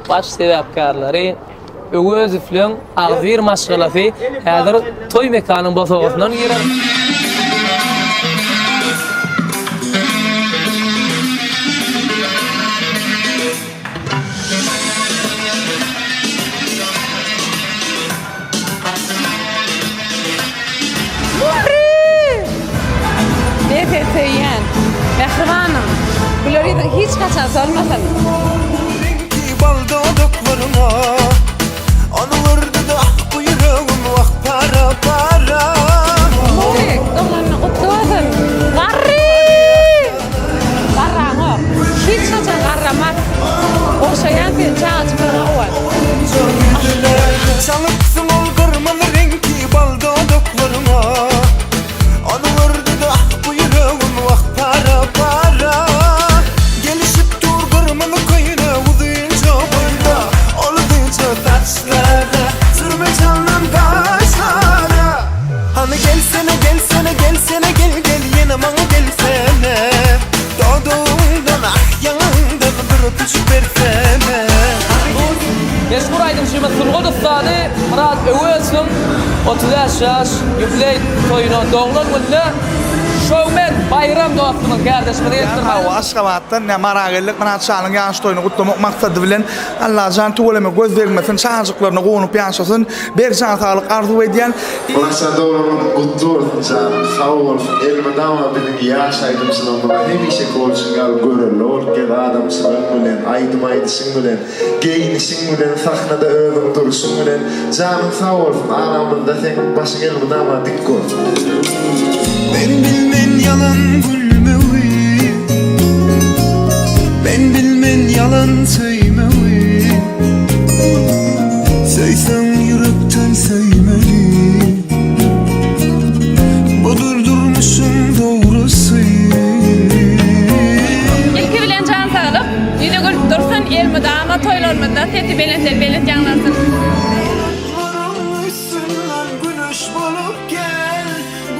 baş sebäpkärleri Öwezowlaryň agzybir maşgalasy häzir toý mekanyň bosagasyndan girer. Mary! Men seni söýýän. Mähribanym. Güler ýüzüň hiç haçan solmasyn. Reňki bal dodaklaryňa Ony gördi-de ah bu ýüregim wah para-para. Mary, doglan günüň gutly bolsun. Garry! Garraňok. Hiç haçan garramaz. Ogşaýan seni çagajyklaryňa guwan. Çalypsyň ol gyrmyzy reňki bal dodaklaryňa Ony gördi-de ah bu ýüregim wah para-para Gelişip dur gyrmyzy köýnek uzynja boýuna Ol uzynja saçlara sürme çalnan gaşlara Hany gelsene gelsene gelsene gel gel ýene maňa gelsene Dodagyňdan ah ýaňagyňdan bir öpüjik bersene. Meşhur aýdymçymyz sungat ussady Myrat Öwezowyň 35 ýaş ýubileý toýuna doglan gününe şowmen Baýram dostumyz, kärdeşimizi gelipdir. Hawa, Aşgabatdan Mara geldik. Myrat şanyň ýaş toýuny gutlamak maksady bilen Allajan tüweleme göz degmesin, çagajyklaryna guwanyp ýaşasyn. Berk jan saglyk arzuw edýän. Myratjan doglan günüň gutly bolsun janyň sag bolsun elmydama biziň ýaş aýdymçylarymyza hemişeki bolşuň ýaly görelde bolup gez adamçylygyň bilen aýdym aýdyşyň bilen geýinişiň bilen sahnada özüň duruşyň bilen janyň sag bolsun aramyzda seň başyň elmydama dik bolsun. Men bilmen ýalan gülmegi Men bilmen ýalan söýmegi Söýseň ýürekden söýmeli Budur durmuşyň dogrusy. Ilki bilen jan saglyk, ýüzi gülüp dursun, elmydama toýlarymyzda sesi belentden belent ýaňlansyn. Bulutlaryň üstünden güneş bolup gel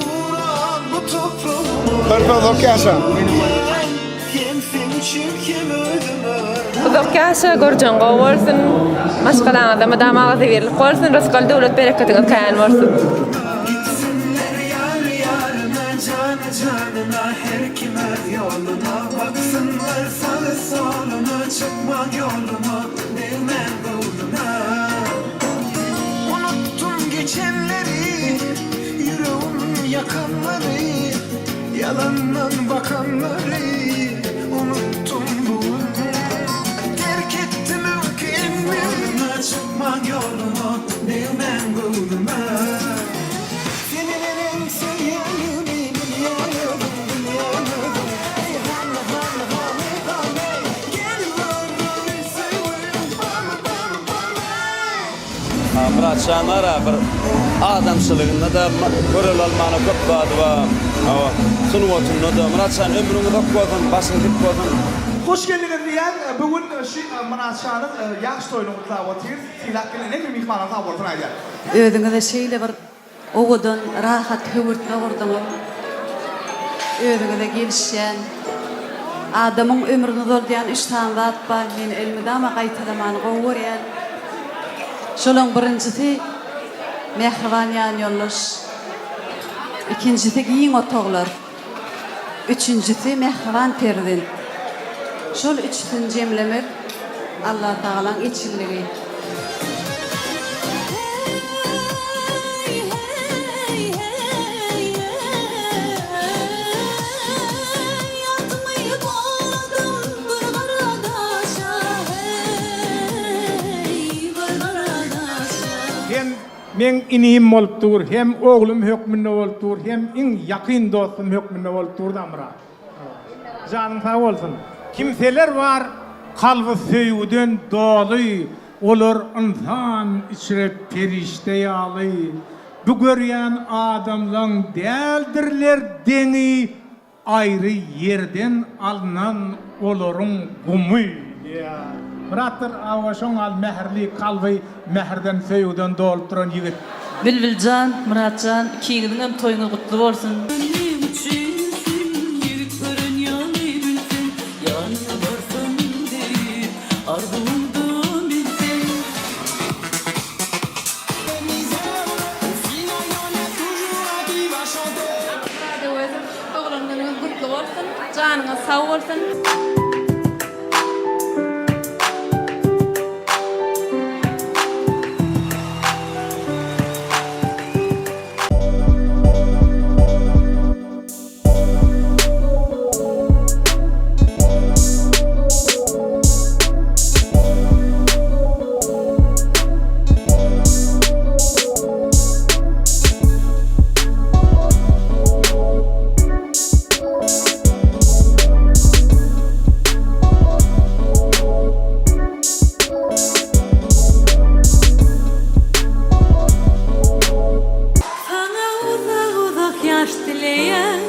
Guran bu topragyma Körpe uzak ýaşa. Hem seň üçin hem özüme. Uzak ýaşa, görjeň gowy bolsun. Maşgalaňyzda mydama agzybirlik bolsun, rysgal döwlet bereketiňiz kän bolsun. Gitsinler ýar ýaryna jany janyna her kim öz ýoluna baksynlar sagy soluna çykman ýoluma degmän göwnüme. Unutdum geçenleri ýüregim ýakanlary. Ýalandan bakanlary unutdum bu gün Terk etdim öňki emrimi Çykman ýoluma degmän göwnüme Seni neneň söýýänimi bilýän özüň bilýän özüň Eý hany hany hany hany Gel göreli söýgüň barmy barmy barmy. Myratjan bar-a bir adamçylygynda-da görel almana köp zady bar. Hawa, sungatynda-da. Myratjan ömrüň uzak bolsun, başyň dik bolsun. Hoş geldiňiz diýýän. Bu gün şu Myratjanyň ýaş toýuny gutlap otyrys. Sylap gelen hemme myhmana sag bolsun aýdýan. Özüňize şeýle bir Owadan, rahat höwürtge gurduňyz. Özüňize gelişýän, adamyň ömrüni uzaldýan üç sany zat bar, men elmydama gaýtalamany gowy görýän. Şolaň birinjisi, mähriban ýanýoldaş. Ikinjisi, giň otaglar. Üçünjisi, mähriban perzent. Şol üçüsini jemlemek Allatagalaň eçilligi. Meň inim bolup dur, hem oglum hökmünde bolup dur, hem iň ýakyn dostum hökmünde bolup dur Damyrat. Janyň sag bolsun. Kimseler bar kalby söýgüden doly, olar ynsan içre perişde ýaly. Bu görýän adamlaň däldirler deňi, Aýry ýerden alnan olaryň gumy diýýär. Myratdyr aga şoň ýaly mähirli, kalby mähirden, söýgüden dolup duran ýigit. Bilbiljan, Myratjan ikiňiziňem toýuňyz gutly bolsun. Meň üçin sen ýigit gören ýaly bilseň, Ýanyňa barsam diýip arzuwymda. sag bolsun. Saňa uzak-uzak ýaş dileýän,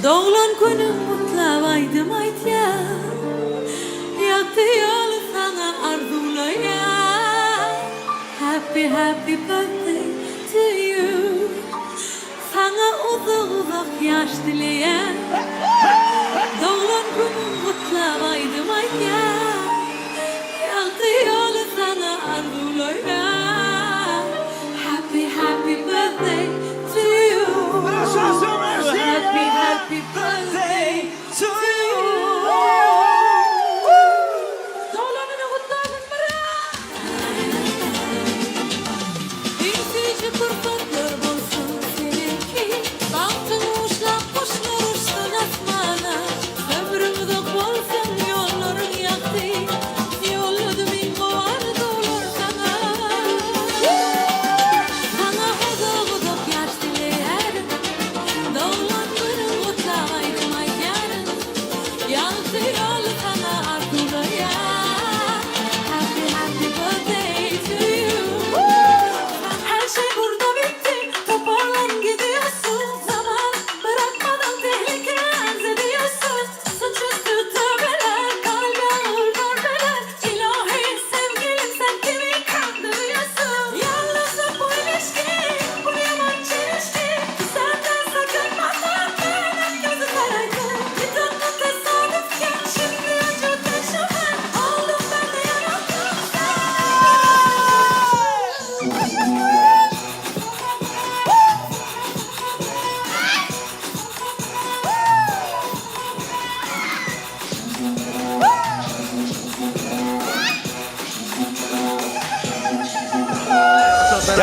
Doglan günüň gutlap aýdym aýtýan, Ýagty ýoly saňa arzuwlaýan, Happy happy birthday to you. Saňa uzak-uzak ýaş dileýän, Doglan günüň gutlap aýdym aýtýan, Ýagty ýoly saňa arzuwlaýan, Happy happy birthday to you Happy happy birthday to you Doglan günüň gutly bolsun Myrat! Iň süýji pursatlar bolsun seniňki, Bagtyň buşlap guşlar uçsun asmana. Ömrüň uzak bolsun, ýollaryň ýagty, Ýolladym iň gowy arzuwlar saňa. Saňa uzak-uzak ýaş dileýärin, Doglan günüň gutlap aýdym aýdýaryn. Ýagty ýoly saňa arzuwlaýan, Happy happy birthday to you. Her şey burada bitti, toparlan gidiyorsun. Zaman bırakmadan tehlike arz ediyorsun. Suçüstü tövbeler, kalbe ağır darbeler. İlahi sevgilim sen kimi kandırıyorsun? Yalnızlık bu ilişki, bu yaman çelişki. Senden sakınmadan benim gözüm karaydı. Bir tatlı tesadüfken şimdi acı peşime. Oldum ben de yarattım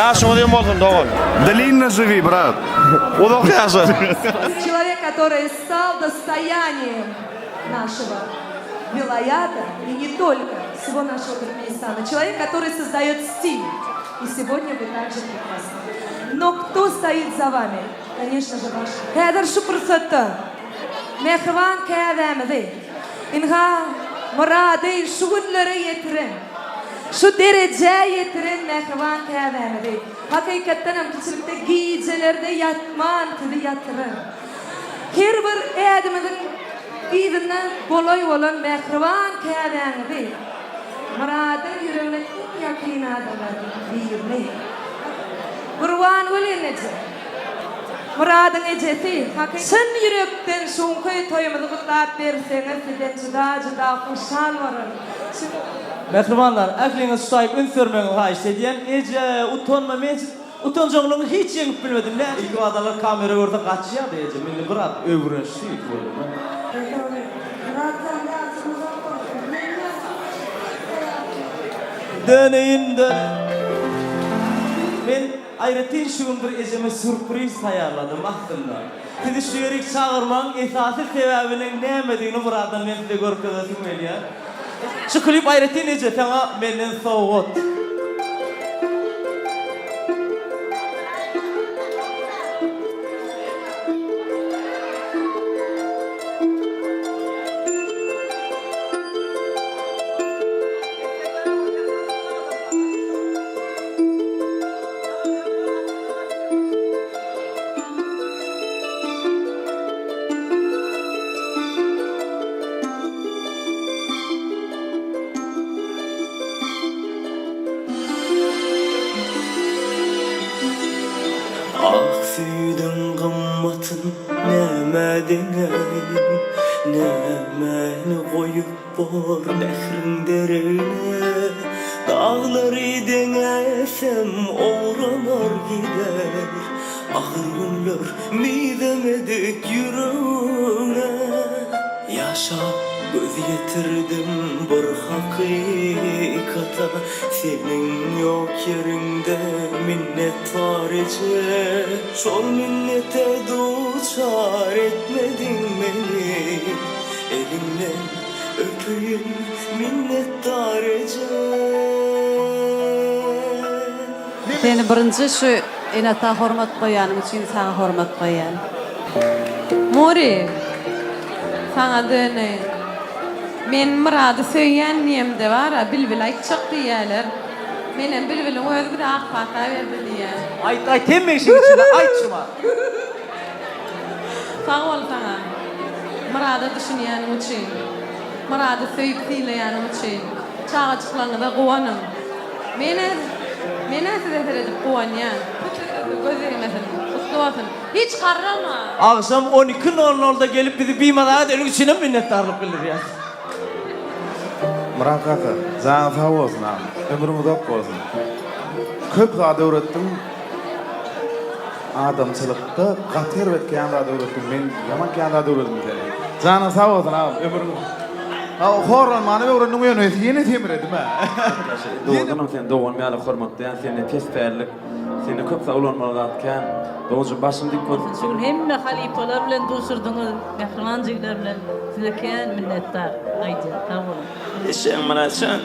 Ýaşyň uzyn bolsun dogan. Dlinno živi brat. Uzak ýaşa. Человек, который стал достоянием нашего вилаята и не только всего нашего Туркменистана. Человек, который создает стиль. И сегодня вы также прекрасны. Но кто стоит за вами? Конечно же, ваш. Häzir şu pursatda mähriban käbämizi, ynha, Myrady şu günlere ýetiren, şu derejä ýetiren mähriban käbämizi, hakykatdanam kiçilikde gijelerde ýatman sizi ýatyran, her bir ädimiziň yzyndan golaý bolan mähriban käbäňizi, Myradyň ýüregine iň ýakyn adamlaryň birini, Gurbangül eneje, Myradyň ejesi, çyn ýürekden şuňky toýumyzy gutlap berseňiz sizden juda-juda hoşal bolarys. Mähribanlar, ähliňiz şu taýyp üns bermegiňizi haýyşt edýän. Eje, utanma, men siz utanjaňlygyňy hiç ýeňip bilmedim. Näme? Ilkibadalar kamera görse gaçýardy eje, indi biraz öwrenişdi tüweleme. Döneýin, döneýin. Men aýratyn şu gün bir ejeme sýurpriz taýýarladym aslynda. Sizi şu ýerik çagyrmagyň esasy sebäbiniň nämedigini birazdan men size görkezesim gelýär. Şu klip aýratyn eje saňa menden sowgat. Ak süýdüň gymmatyn nämä deňäýin, Nämäni goýup bor mähriň deregne. Daglary deňäsem owranar gider, Agyr günler mizemedik ýüregiňe. Ýaşap göz ýetirdim bir hakykata Seniň ýok ýeriňde minnet bar eje Şol minnete duçar etmediň meni Eliňden öpeýin minnetdar eje. Seni birinji şu ene-ata hormat goýanyň üçin saňa hormat goýýan. Mury, saňa döneýin. Men Myrady söýýän diýemde bar-a, Bilbil aýtjak diýýäler. Menem Bilbiliň özi bize ak pata berdi diýýän. Aýt, aýt, hemme işiň içinde aýt şumat. Sag bol saňa. Myrada düşünýäniň üçin. Myrady söýüp sylaýanyň üçin. Çagajyklaryňyza guwanyň. Menä menä size seredip guwanýan. Göz degmesin. Gutly bolsun. Hiç garrama. Agşam on iki nol nolda gelip bizi bimaza edeniň üçinem minnetdarlyk bildirýäs. Myrat kaka, janyň sag bolsun agam. Ömrüň uzak bolsun. Köp zat öwretdiň. Adamçylykda gaty erbet kän zat öwretdiň. Men ýaman kän zat öwrendim senden. Janyň sag bolsun agam. Ömrüň Horlanmany öwrendiň ýöne ýene semredim-ä. Doganam seni doganym ýaly hormatlaýan sende pes pällik sende köp zat ulanmaly zat kän doganjygym başyň dik bolsun. Şu gün hemme halypalar bilen duşurdyňyz mähriban jigiler bilen size kän minnetdar aýdýan sag boluň. Eşegiň Myratjan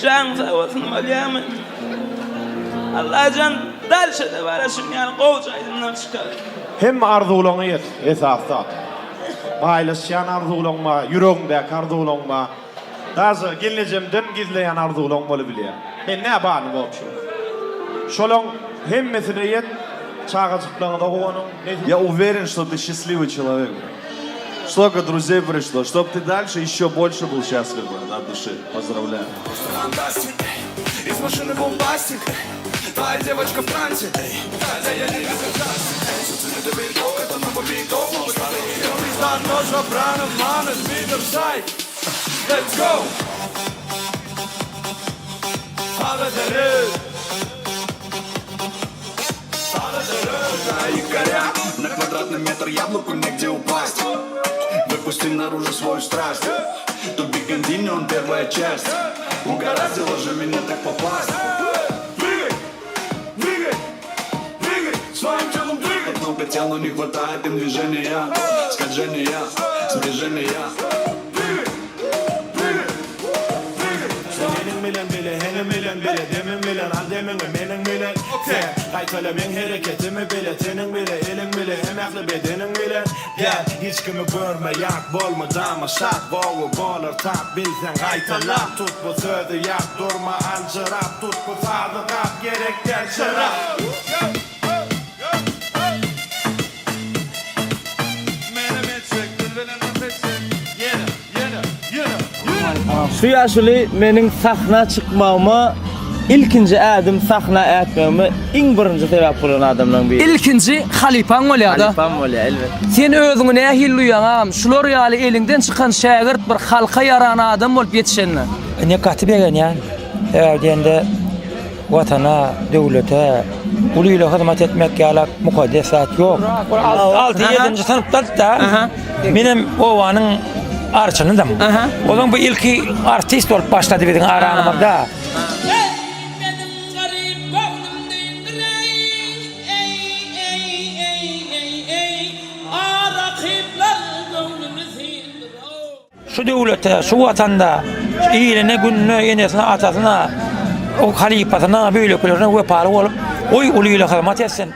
janyň sag bolsun bolýamy Allajan dalşada bara şuň ýaly gowja aýdymlar çykar. Hemme arzuwlaňa ýet esasy zat. Paýlaşýan arzuwlaň bar, ýüregiňdäki arzuwlaň bar. Daže gelnejemden gizleýän arzuwlaň bolubilýär. Men nä barny wobşem. Şolaň hemmesine ýet, çagajyklaňyza guwanyň. Я уверен, что ты счастливый человек, брат. Столько друзей пришло, чтоб ты дальше еще больше был счастлив, брат, от души. Поздравляю. Из машины бомбастик Твоя девочка в трансе Хотя я не Let's go! На квадратный метр яблоку негде упасть Выпусти наружу свою страсть To be continued, первая часть Угораздило же меня так попасть Двигай, двигай, двигай, своим телом двигай Много телу не хватает им движения Скольжения, сближения Двигай, двигай, двигай Seniň bilen bile, henim bilen bile, demim bilen, al demiňi meniň bilen Sen gaýtala meň hereketimi bile, teniň bile, eliň bile, hem ähli bedeniň bilen Gel, hiç kimi görme, ýat bolma, dama, şat gowy bolar, tap bilseň gaýtalap Tut bu sözi ýat, durma aljyrap, tut bu sazy gap, gerek däl şerap. Şu ýaşuly meniň sahna çykmagyma ilkinji ädim sahna ätmegime iň birinji sebäp bolan adamlaryň biri. Ilkinji halypaň bolýar-da. Halypam bolýar, elbetde. Sen özüňi nähili duýýaň agam, şular ýaly eliňden çykan şägirt bir halka ýaran adam bolup ýetişenine? Ine gaty begenýän. Sebäbi diýende Watana, döwlete, uly ile hyzmat etmek ýalak mukaddes zat ýok. Alty, ýedinji synpda-da menem obanyň arçynydym. Ozaň bu ilki artist bolup başlady biziň aramyzda. Şu döwlete, şu Watanda, şu iline, gününe, enesine, atasyna, halypasyna, beýlekilerine wepaly bolup, goý uly ile hyzmat etsin.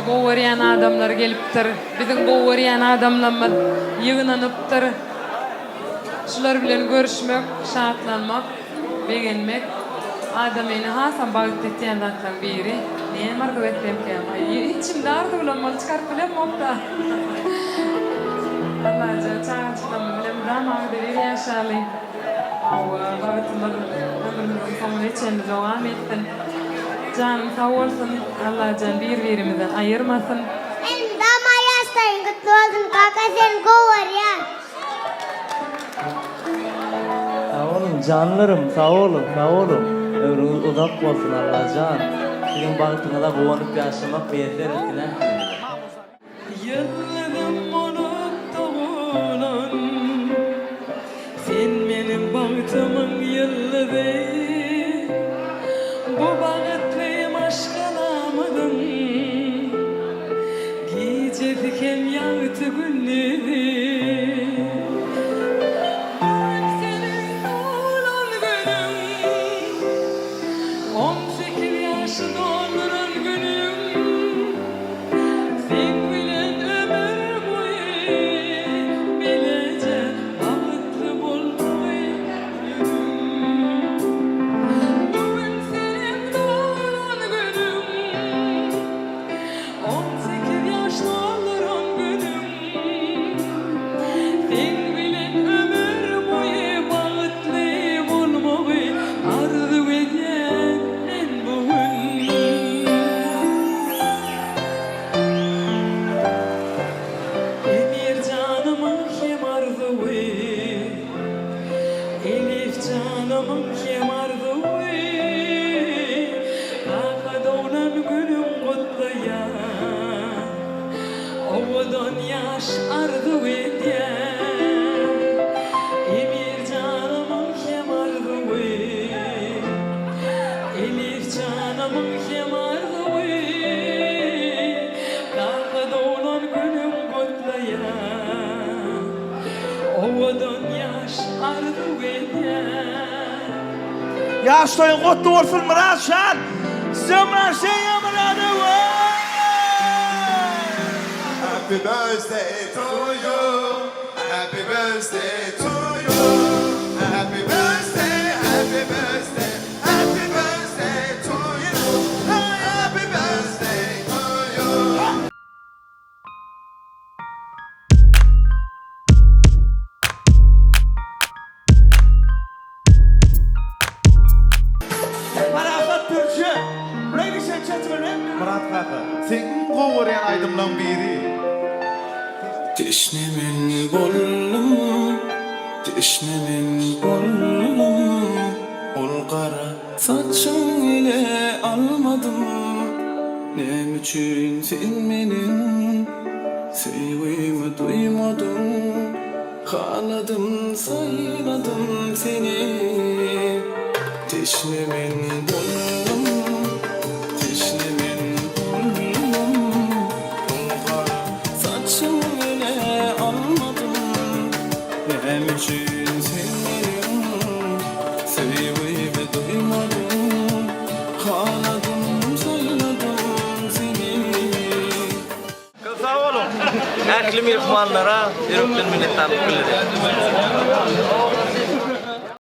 Bizi gowy görýän adamlar gelipdir. Biziň gowy görýän adamlarymyz ýygnanypdyr. Şular bilen görüşmek, şatlanmak, begenmek adamyny hasam bagtly etýän zatlaryň biri. Näme arzuw etsemkäm? Aý, içimde arzuwlanmaly çykaryp bilemok-da. Allajan, çagajyklarymyz bilen mydama agzybir ýaşaly. Hawa, bagtymyz ömrümiziň soňuna çenli dowam etsin. Janyň sag bolsun, Allajan bir-birimizden aýyrmasyn. Elmydama ýaş toýuň gutly bolsun kaka seni gowy görýän. Sag boluň janlarym sag boluň sag boluň ömrüňiz uzak bolsun Allajan siziň bagtyňyza guwanyp ýaşamak miýesser etsin ählimize. Ýyldyzym bolup dogulan Sen meniň bagtymyň ýyldyzy Bu bagtly maşgalamyzyň Gijesi hem ýagty gündizi Bu gün seniň doglan günüň 18 ýaşy dolduran günüň Seň bilen ömür boýy bileje bagtly bolmagy ýüzüm. Bu gün seniň doglan günüň, 18 ýaş dolduran günüň. Seň bilen ömür boýy bagtly bolmagy arzuw edýän men bu gün. Emir janymyň hem arzuwy, Elif janymyň hem arzuwy, Kaka doglan günüň gutlaýan, Owadan ýaş arzuw edýän. Emir janymyň hem arzuwy, Elif janymyň hem arzuwy, Kaka doglan günüň gutlaýan, Owadan ýaş arzuw edýän. Ýaş toýuň gutly bolsun Myrat jan! S dnem roždeniýa Myrat Öwez! Happy birthday to you Happy birthday to you Happy birthday Happy birthday Happy birthday to you Happy birthday to you. Parahat Pürje, Ladies and gentlemen. Myrat kaka, seň iň gowy görýän aýdymlaň biri. Teşne men boldum, teşne men boldum, Ol gara saçyň ele almadym. Näme üçin sen meniň söýgimi duýmadyň? Haladym, saýladym seni, Teşne men boldum, teşne men boldum, Ol gara saçyň ele almadym, Näme üçin sen meniň söýgimi duýmadyň, Haladym, saýladym seni. Köp sag boluň! Ähli myhmanlara ýürekden minnetdarlyk bildirýän.